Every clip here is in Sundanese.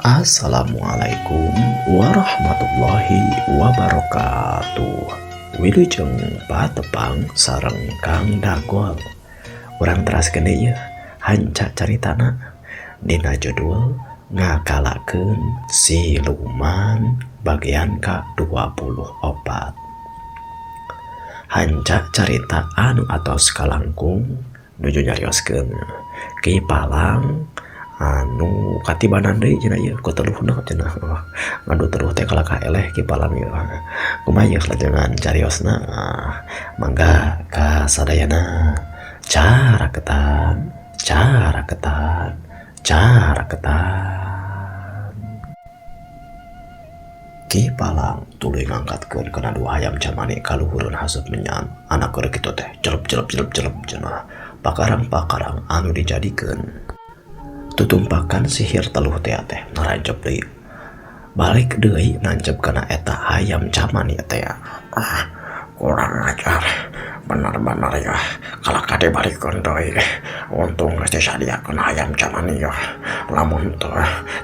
Assalamualaikum warahmatullahi wabarakatuh. Wilujeng patepang sareng Kang Dagol. Urang teraskeun deui yeuh hanca caritana dina judul Ngakalakeun Siluman bagian ka-24. Hanca carita anu atos kalangkung nuju nyarioskeun Ki Palang anu katibanan deui cenah ieu ku teluhna cenah. Oh, ngadu teluh teh kalakah eleh Ki Palang ieu. Kumaha ieu kalajengan cariosna? Mangga ka sadayana, caraketan, caraketan, caraketan. Ki Palang tuluy ngangkatkeun kana dua hayam camani ka luhureun haseup menyan. Anak keur kitu teh celep celep celep celep cenah pakarang-pakarang anu dijadikeun tutumpakan sihir teluh teh teh narancep deui, balik deui nancep kana eta hayam camani teh. Ah, kurang ajar, bener-bener ya, kalakah dibalikeun deui. Untung geus disadiakeun hayam camani ya, lamun teu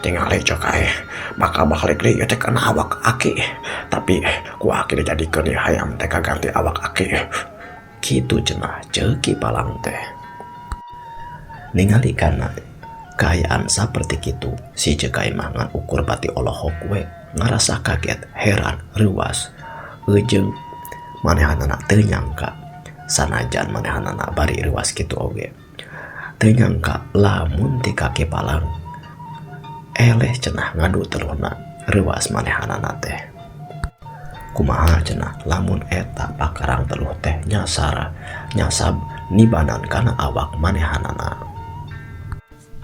tingali cek aing bakal balik deui ieu teh kana awak aki. Tapi ku aki dijadikeun ieu hayam teh kaganti awak aki. Kitu cenah ceuk Ki Palang teh. Ningali kana kaayaan saperti kitu, si Cekai mah ngan ukur pati olohok we, ngarasa kaget, heran, reuwas jeung manehanana teu nyangka. Sanajan manehanana bari reuwas kitu oge teu nyangka lamun ti ka Ki Palang eleh cenah ngadu teluhna. Reuwas manehanana teh. Kumaha cenah lamun eta pakarang teluh teh nyasar nyasab nibanan kana awak manehanana?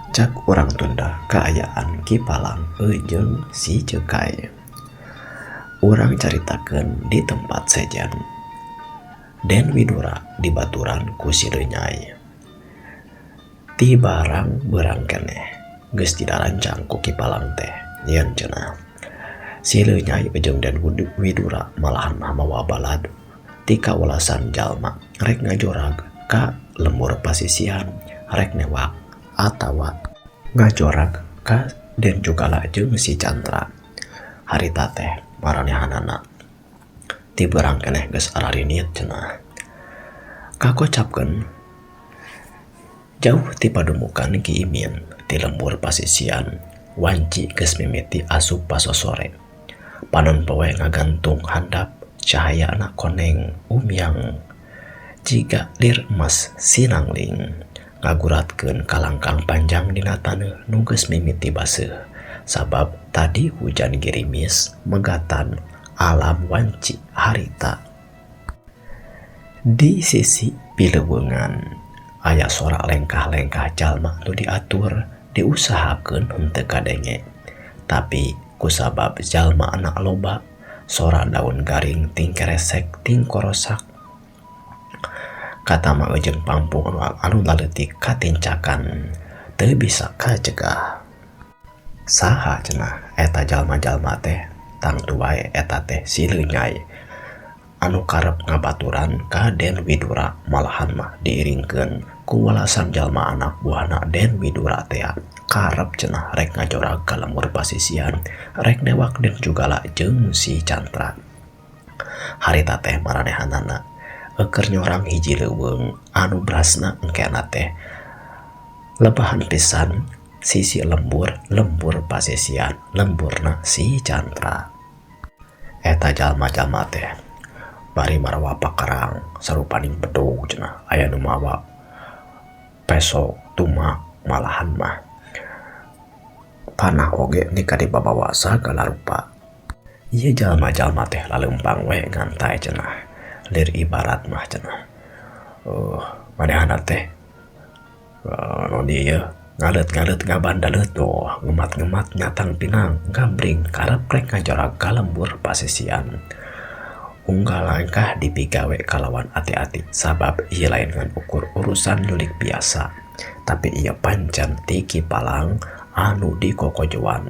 Cak urang tunda kaayaan Ki Palang jeung si Cekai. Urang caritakeun di tempat sejen. Den Widura dibaturan ku si Lenyai. Ti barang beurang keneh geus didarancang ku Ki Palang teh yen cenah si Lenyai jeung Den Widura malahan mah mawa balad ti kawelasan jalma rek ngajorag ka lembur pasisian, rek newak atawa ngajorag ka Den Jugala jeung si Cantra. Harita teh maranehanana ti beurang keneh geus ararinit cenah. Kakocapkeun jauh ti padumukan Ki Imin ti lembur pasisian, wanci geus mimiti asup pasosore. Panon poe ngagantung handap, cahayana koneng umyang jiga lir emas sinangling, ngaguratkeun kalangkang panjang dina taneuh nu geus mimiti baseuh sabab tadi hujan girimis megatan alam wanci harita. Di sisi pileuweungan aya sora lengkah-lengkah jalma nu diatur diusahakeun henteu kadenge, tapi kusabab jalmana loba, sora daun garing ting keresek ting korosak katama jeung pangpung anu laleutik katincakan teu bisa kacegah. Saha cenah eta jalma-jalma teh? Tangtu wae eta teh si Lenyai anu karep ngabaturan ka Den Widura, malahan mah diiringkeun ku welasan jalma anak buahna Den Widura tea, karep cenah rek ngajorag ka lembur pasisian, rek newak Den Jugala jeung si Cantra. Harita teh maranehanana keur nyorang hiji leuweung anu brasna engkena teh lebahan pisan sisi lembur lembur pasisian, lemburna si Cantra. Eta jalma-jalma teh bari marawa pakarang sarupaning bedug cenah, aya nu mawa peso, tumak, malahan mah panah oge nika dibabawa sagala rupa. Ieu jalma-jalma teh laleumpang we ngantai cenah, lir ibarat mah cenah manehna teh nu dieu ngaleut-ngaleut ngabandaleut, oh, ngemat-ngemat nyatang pinang gambring karep rek ngajorag ka lembur pasisian. Unggal langkah dipigawe kalawan ati-ati sabab ieu lain ngan ukur urusan nyulik biasa, tapi ieu pancen ti Ki Palang anu dikokojoan,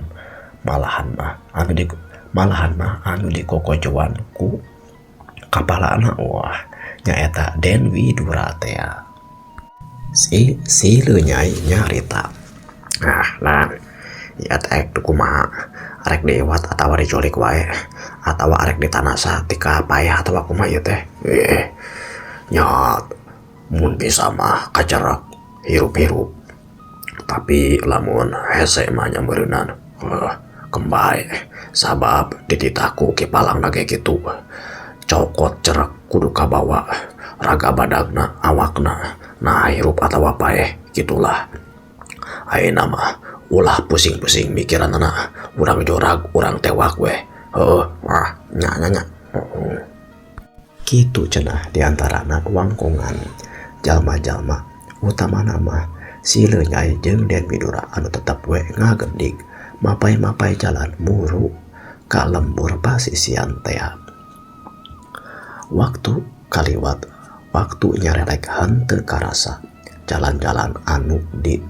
malahan mah anu dikokojoan ku kapalana, wah, nyaeta Den Widura tea. Si si Lenyai nyarita. Ah, lah. Ieu teh rek kumaha? Arek diiwat atawa diculik wae atawa arek ditanasa tika paeh atawa kumaha ieu teh? Eh, nya mun bisa mah kacerek hirup-hirup. Tapi lamun hese mah nya meureunan kembay sabab dititah ku Ki Palangna ge kitu. Cokot cerek kudu kabawa raga badagna awakna nah hirup atawa paeh kitulah. Ayeuna mah ulah pusing-pusing mikiranana, urang jorag urang tewak weh. Heueuh wah nya nya nya. Kitu cenah diantarana wangkongan jalma-jalma utamana mah si Leunyai jeung Den Widura anu tetep we ngagendig mapay-mapay jalan muru ka lembur pasisian tea. Waktu kaliwat waktu nyarelek henteu karasa jalan-jalan anu di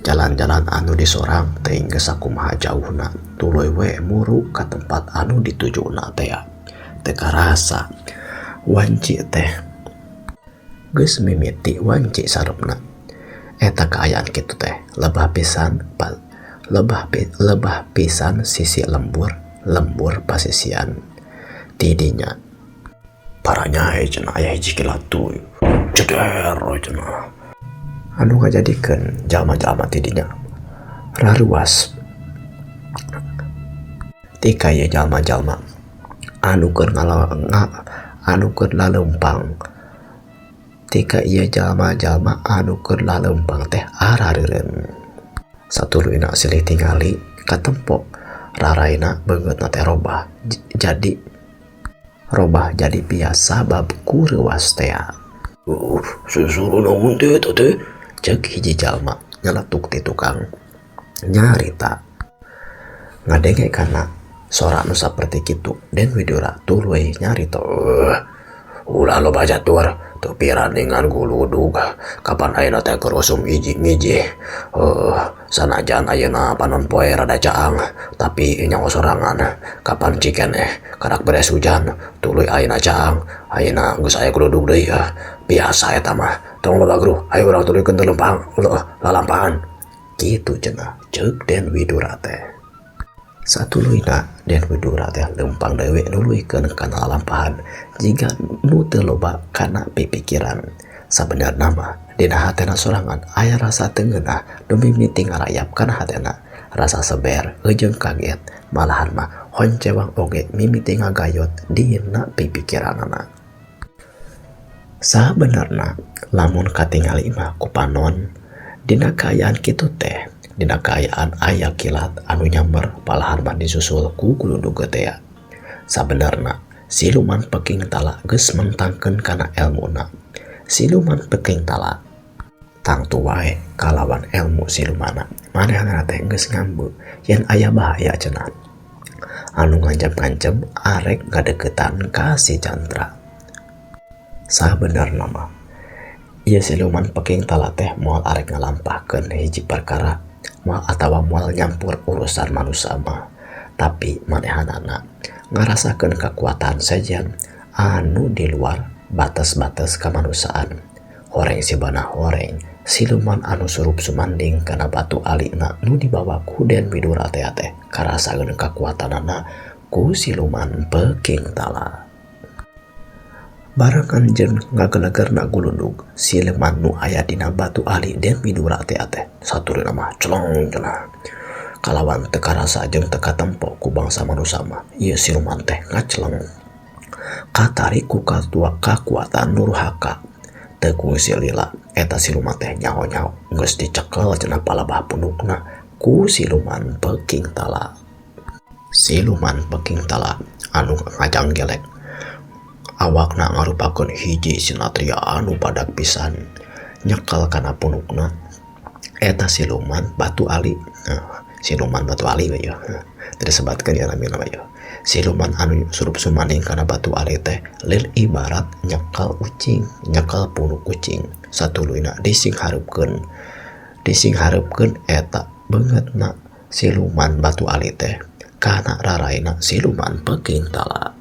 jalan-jalan anu disorang teuing geus sakumaha jauhna tuluy we muru ka tempat anu ditujuna tea. Teu karasa wanci teh geus mimiti wanci sareupna. Eta kaayaan kitu teh lebah pisan lebah pisan sisi lembur lembur pasisian ti dinya. Paranyae cenah aya hiji kilat tuy ceder cenah. Anu ngajadikeun jalma-jalma ti dinya raruas tika ieu jalma-jalma anu keur anu keur laleumpang tika ieu jalma-jalma anu keur laleumpang teh arareureun. Satuluyna silih tingali katempo raraina beungeutna teh robah jadi robah jadi biasa bab ku reuas tea. Susuruh naon teh eta teh? Ceuk hiji jalma nyeletuk ti tukang nyarita. Ngadenge kana sora nu saperti kitu Den Widura tuluy nyarita. Ulah loba catur teu piraningan guludug kapan ayeuna teh keur usum iji ngijih. Sanajan ayeuna panon poe rada caang tapi nyaho sorangan kapan cikeneh karak beres hujan tuluy ayeuna caang ayeuna geus aya guludug deui biasa eta mah tong loba geruh ayo urang tuluykeun teu lempang lalampahan kitu cenah ceuk Den Widura teh. Satuluyna Den Widura teh lempang deui nuluykeun kana lalampahan jiga nu teu loba kana pipikiran. Sabenerna mah dina hatena sorangan aya rasa teu ngeunah nu mimiti ngarayap kana hatena, rasa seber jeung kaget malahan mah honcewang oge mimiti ngagayot dina pipikiranana. Sabenerna lamun katingali mah ku panon dina kaayaan kitu teh dina kaayaan aya kilat anu nyamber palahan mah disusul ku guludug tea. Sabenerna siluman Peking Tala geus mentangkeun kana elmuna. Siluman Peking Tala tangtu wae kalawan elmu silumana manehna teh geus ngambe yen aya bahaya cenah anu ngancem-ngancem arek ngadeukeutan ka si Chandra. Sabenerna mah ieu siluman Peking Tala teh moal arek ngalampahkeun hiji perkara moal atawa moal nyampur urusan manusa mah, tapi manehanana ngarasakeun kakuatan sejen anu di luar batas-batas kamanusiaan. Horeng sibana horeng siluman anu surup sumanding kana batu alina nu dibawa ku Den Widura teh teh karasakeun kakuatanana ku siluman Peking Tala. Barengan jeung ngagelegerna guludug siluman nu aya dina batu ali Den Widura teh teh saturina mah celong cenah. Kalawan teu karasa jeung teu katempo ku bangsa manusa mah ieu siluman teh ngaceleng. Katarik ku kakuatan nurhaka teu kungsi lila eta siluman teh nyaho-nyaho geus dicekel cenah palebah punukna ku siluman Peking Tala. Siluman Peking Tala anu ngajanggelek awakna ngarupakeun hiji sinatria anu badag pisan nyekel kana punukna eta siluman batu ali. Siluman batu ali we yeuh teu disebatkeun ieu namina we yeuh. Siluman anu surup sumanding kana batu ali teh lil ibarat nyekel ucing, nyekel punuk kucing. Satuluyna disinghareupeun eta beungeutna siluman batu ali teh kana raraina siluman Peking Tala.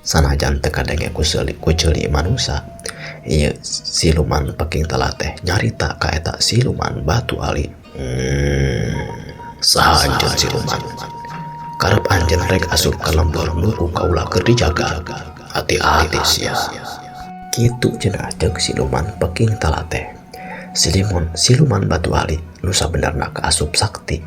Sanajan teu kadenge ku ceuli manusa, ieu siluman Peking Tala teh nyarita ka eta siluman batu ali. Saha anjeun siluman? Karep anjeun rek asup ka lembur nu ku kaula keur dijaga. Hati-hati sia. Kitu cenah ceuk siluman Peking Tala teh. Silimon siluman Batu Ali nu sabenerna kaasup sakti.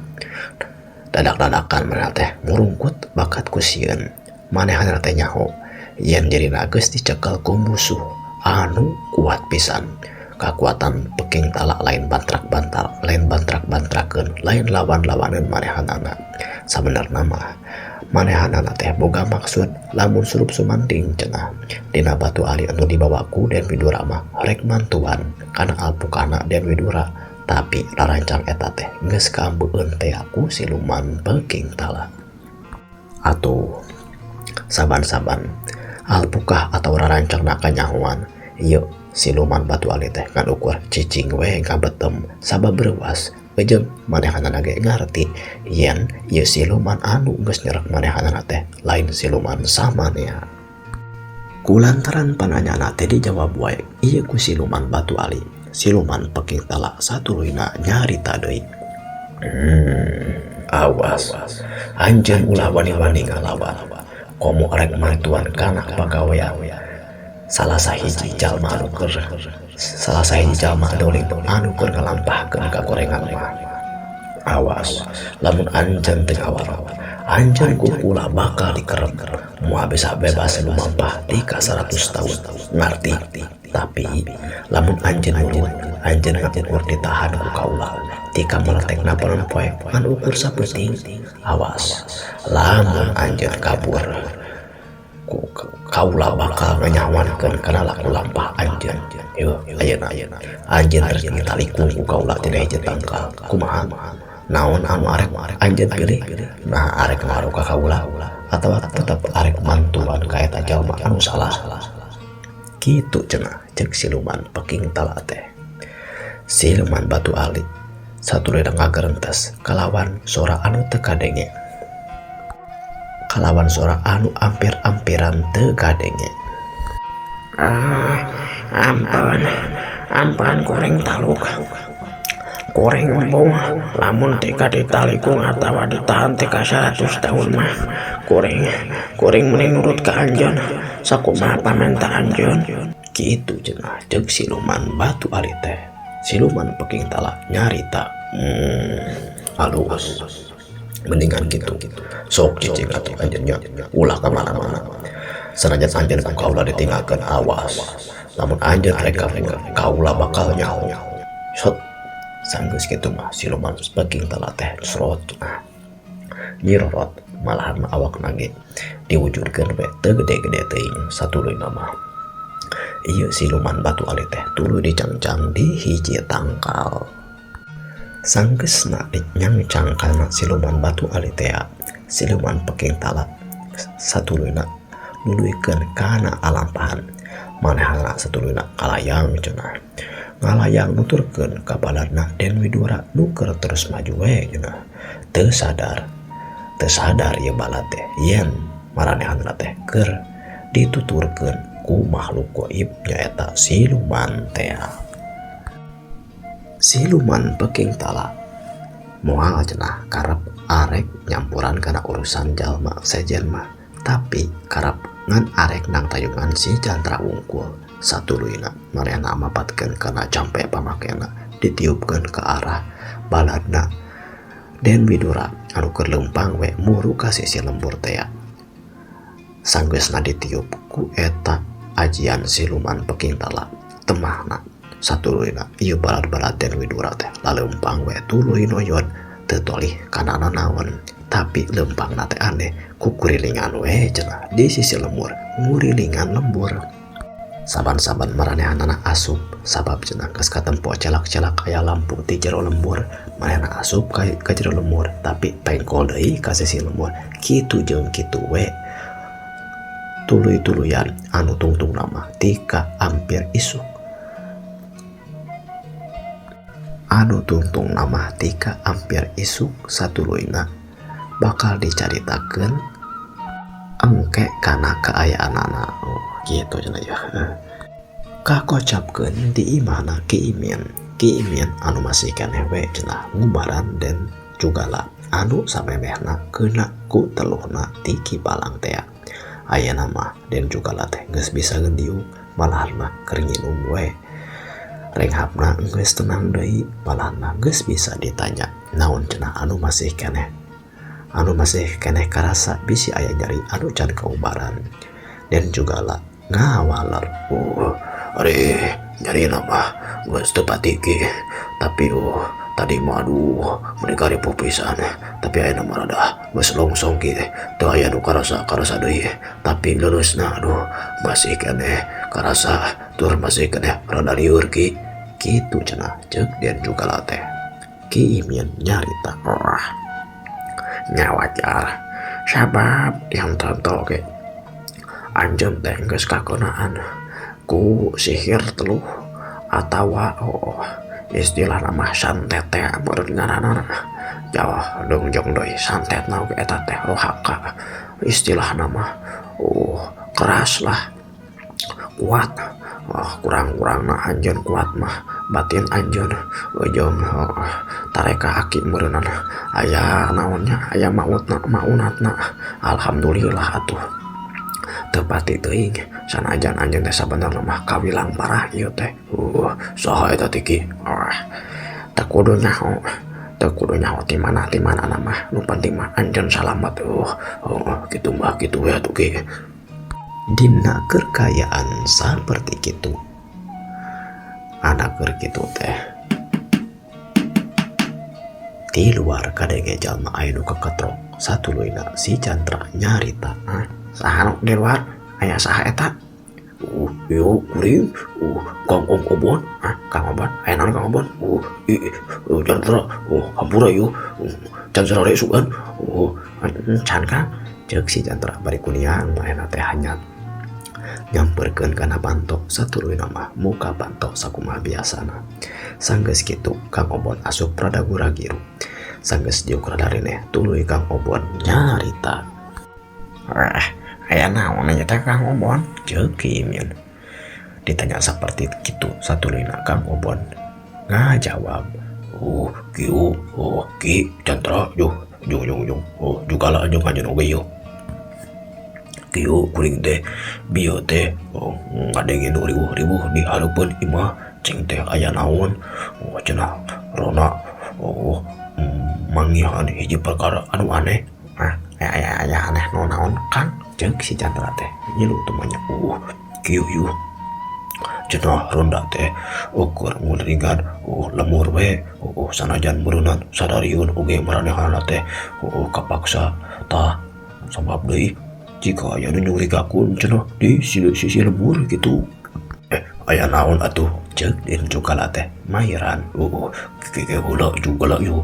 Dadak-dadakan manehna teh murungkut bakat ku sieun. Manehna teh nyaho yen dirina geus dicekel ku musuh anu kuat pisan. Kakuatan Peking Tala lain bantrak-bantal, lain bantrak-bantrakeun, lain lawan-lawaneun manehanana. Sabenerna mah manehanana teh boga maksud lamun surup sumanding cenah dina Batu Ali anu dibawa ku Den Widura mah rek mantuan kana alpukana Den Widura, tapi rarancang eta teh geus kaambeun teh ku siluman Peking Tala. Atuh saban-saban alpukah atau rarancangna kanyahoan ieu siluman Batu Ali teh ngan ukur cicing we ngabetem sabab reuas jeung manehanana ge ngarti yen ieu siluman anu geus nyerek manehanana teh lain siluman samanea. Kulantaran pananyana teh dijawab wae ieu ku siluman Batu Ali, siluman Peking Tala satuluyna nyarita deui. Awas, anjeun ulah wani-wani ngalawan, komo rek mantuan kana pagawean. Salah sahiji jalma anu keur salah sahiji jalma dolim anu keur ngalampahkeun kagorengan mah. Awas, lamun anjeun teu ngawal, anjeun ku kula bakal dikerep, moal bisa bebas lumampah tika 100 tahun. Ngarti? Tapi lamun anjeun nurut, anjeun ngakur ditahan ku kaula tika meletekna panon poe ngan ukur sapeuting. Awas, lamun anjeun kabur, ku kaula bakal nganyawankeun kana laku lampah anjeun. Yeuh, ayeuna anjeun rek ditalikung ku kaula tina hiji tangkal. Kumaha? Naon anu arek anjeun pilih? Nah, arek ngaruh ka kaula atawa tetep arek mantuan ka eta jalma anu salah? Kitu cenah ceuk siluman Peking Tala teh. Siluman Batu Ali satuluyna ngagerentes kalawan sora anu teu kadenge. Kalawan sora anu ampir-ampiran teu kadenge. Ah, ampun, ampun kuring taluk. Kuring embung lamun tika ditalikung atawa ditahan tika 100 tahun mah. Kuring, kuring meni nurut ka anjeun, sakumaha pamenta anjeun. Kitu cenah ceuk siluman Batu Ali teh. Siluman Peking Tala nyarita, halus. Mendingan gitu. Sok cicing atuh anjeun nya, ulah ka mana-mana. Sanajan anjeun ku kaula ditinggalkeun, awas. Lamun anjeun rek kabur, kaula bakal nyaho. Sot sanggeus kitu mah siluman Peking Tala teh serot cenah. Nyirorot malahan mah awakna ge diwujudkeun we teu gede-gede teuing satuluyna mah. Ieu siluman Batu Ali teh tuluy dicangcang di hiji tangkal. Sanggeusna dinyangcang kana siluman Batu Ali teh, siluman Peking Tala satuluyna nuluykeun kana alampahan. Manehna satuluyna kalayang cenah. Ngalayang nuturkeun ka baladna Den Widura nu keur terus maju we cenah. Teu sadar, teu sadar ieu balad teh yen maranehanna teh keur dituturkeun ku makhluk goib nyaeta siluman teh. Siluman Peking Tala moal cenah karep arek nyampuran kana urusan jalma sejen mah, tapi karep ngan arek nang tayungan si Jantra wungkul. Satuluyna manehna mapatkeun kana campe pamakena ditiupkeun ka arah baladna Den Widura anu keur leumpang we muru ka sisi lembur tea. Sanggeusna ditiup ku eta ajian siluman Peking Tala temahna satuluyna ieu balad-balad Den Widura teh laleumpang we tuluy noyon teu tolih kana nanaon, tapi leumpangna teh aneh kukurilingan we cenah di sisi lembur ngurilingan lembur. Saban-saban maranehanana asup sabab cenah geus katempo celak-celak aya lampu ti jero lembur, manehna asup ka jero lembur tapi pengkol deui ka sisi lembur. Kitu jeung kitu we tuluy-tuluyan anu tungtungna mah tika ampir isuk. Anu tungtungna mah tika ampir isuk satuluyna bakal dicaritakeun engke kana kaayaanana. Oh, gitu cenah ya. Kakocapkeun di imahna Ki Imin. Ki Imin anu masih keneh we cenah ngubaran Den Cugala Anu samemehna keuna ku teluhna ti Ki Balang tea. Ayeuna mah Den Jugala teh geus bisa ngendiung malahan mah keur nginum we. Renghapna geus tenang deui malahan mah geus bisa ditanya naon cenah anu masih keneh. Anu masih keneh karasa bisi aya nyeri anu can kaubaran. Den Jugala ngawaler. Ari nyerina mah geus teu pati ki, tapi tadi mah aduh meuni karipuh pisan, tapi ayeuna mah rada geus longsong ki, teu aya nu karasa-karasa deui, tapi leuleusna aduh masih keneh karasa tur masih keneh rada lieur ki. Kitu cenah ceuk Den Jugala teh. Ki Imin nyarita. Wah, nya wajar sabab yang tonto ge anjeun teh geus kakeunaan ku sihir teluh atawa istilah nama santet teh meureun ngaranna. Jauh dongjong deui santet na oge eta teh rohaka istilah nama keras lah kuat. Kurang-kurangna anjeun kuat mah batin anjeun jeung tareka aki meureunan aya naonnya aya mautna maunatna. Alhamdulillah atuh teu pati teuing sanajan anjeun teh sabenerna mah kawilang parah ieu teh. Saha eta teh ki? Teu kudu nyaho, teu kudu nyaho ti mana ti mana mah, nu penting mah anjeun salamet. Kitu mah kitu we atuh ki. Dina keur kaayaan saperti kitu. Anak keur kitu teh ti luar kadenge jalma aya nu keketrok satuluyna si Chandra nyarita. Saha nu di luar? Aya saha eta? Ieu kuring, Kang Obon. Kang Obon? Aya naon Kang Obon? Chandra, hampura ieu. Chandra rek sugan. Can Kang? Ceuk si Chandra bari kuniang manehna teh hanyat. Nyamperkeun kana panto satuluyna mah muka panto sakumaha biasana. Sanggeus kitu Kang Obon asup rada gura-giru. Sanggeus diuk rada reneh tuluy Kang Obon nyarita. Aya naon ieu teh Kang Obon? Ceuk Ki Imin. Ditanya saperti kitu satuluyna Kang Obon ngajawab. Kieu, Ki Chandra, juh juh juh juh, Jugala jeung anjeun oge ieu. Kieu kuring teh bieu teh ngadenge nu riweuh-riweuh di hareupeun imah cing teh aya naon. Cenah rona manggihan hiji perkara anu aneh. Aya aya aneh nu naon Kang? Ceuk si Chandra teh nyilu tumanya. Kieu ieu cenah ronda teh ukur nguringan lemur we, sanajan meureunnan sadarieun oge maranehanna teh kapaksa tah sabab deui jika aya nu nyurigakeun cenah di sisi lembur gitu. Aya naon atuh? Ceuk Den Jugala teh mahiran. Keke heula Jugala ieu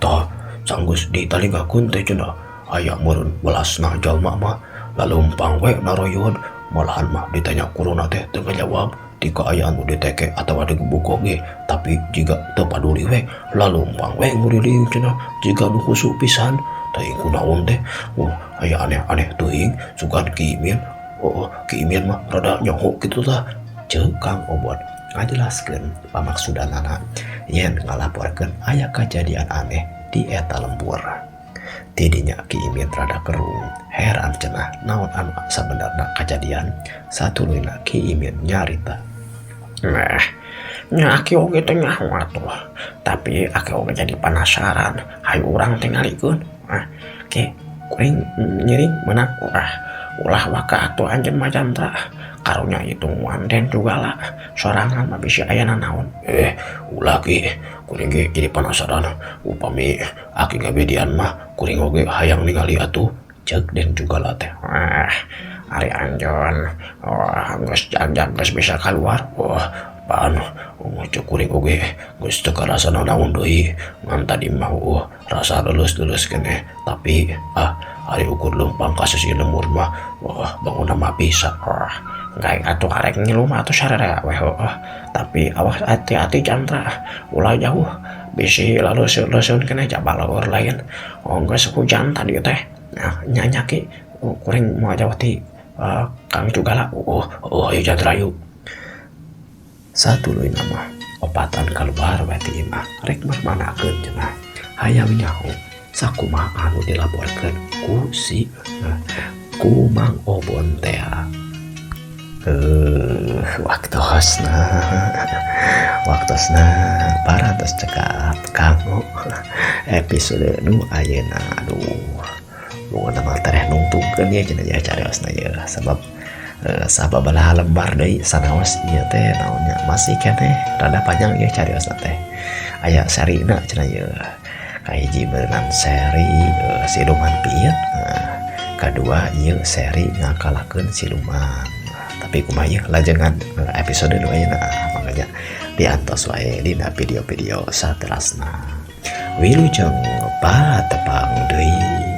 tah sanggeus ditalingakeun teh cenah aya meureun welasna jalma mah lalumpang we naroyon, malahan mah ditanya kuruna teh teu ngajawab tika aya anu diteke atawa digebuk oge, tapi jiga teu paduli we lalumpang we nguriling cenah jiga nu khusyuk pisan. Teuing kunaon teh? Aya aneh-aneh teuing sugan Ki Imin. Ki Imin mah rada nyaho kitu tah. Ceuk Kang Obon ngajelaskeun pamaksudanana yen ngalaporkeun aya kajadian aneh di eta lembur. Tidinya Ki Imin rada kerung, heran cenah naon anu sabenerna kajadian. Satuluyna Ki Imin nyarita. Nah, nya aki oge teh nyaho atuh, tapi aki oge jadi penasaran. Hayu urang tingalikeun. Ki kuring nyiring meunang. Ulah waka atuh anjeun mah Chandra. Karunya hitungan Den Jugala sorangan mah bisi aya nanaon. Ulah ki kuring ge jadi penasaran. Upami aki ngabedian mah kuring oge hayang ningali atuh. Ceuk Den Jugala teh. Ari anjeun geus jagjag geus bisa kaluar. Pan ceuk kuring oge geus teu karasa nanaon deui. Ngan tadi mah rasa leuleus-leuleus keneh, tapi ari ukur leumpang ka sisi lembur mah bangunna mah bisa. Gae atuh arek ngilu mah atuh sararea we heueuh. Tapi awas hati-hati Chandra, ulah jauh bisi laleuseun-leuseun keneh jaba leur lain. Geus hujan tadi teh. Nah, nya ki kuring moal jauh ti Kang Jugala. Ayo Chandra yuk. Satuluyna mah opatan kaluar we ti imah rek marmanakeun cenah. Hayang nyaho Sakumaha anu dilaporkeun ku si ku Mang Obon teh. Waktosna waktosna parantos cekap kanggo episode nu ayeuna. Aduh, pokona mah tereh nungtungkeun ye cenah ya cariosna ye, sabab sababaraha lembar deui sanaos ieu teh naonnya masih keneh rada panjang ieu cariosna teh, aya serina cenah ye. Kahiji beunang seri siluman piit, kadua ieu seri ngakalahkeun siluman. Tapi kumaha ieu lajengan episode nu ayeuna, makanya diantos wae dina video-video saterasna. Wilujeng patepang deui.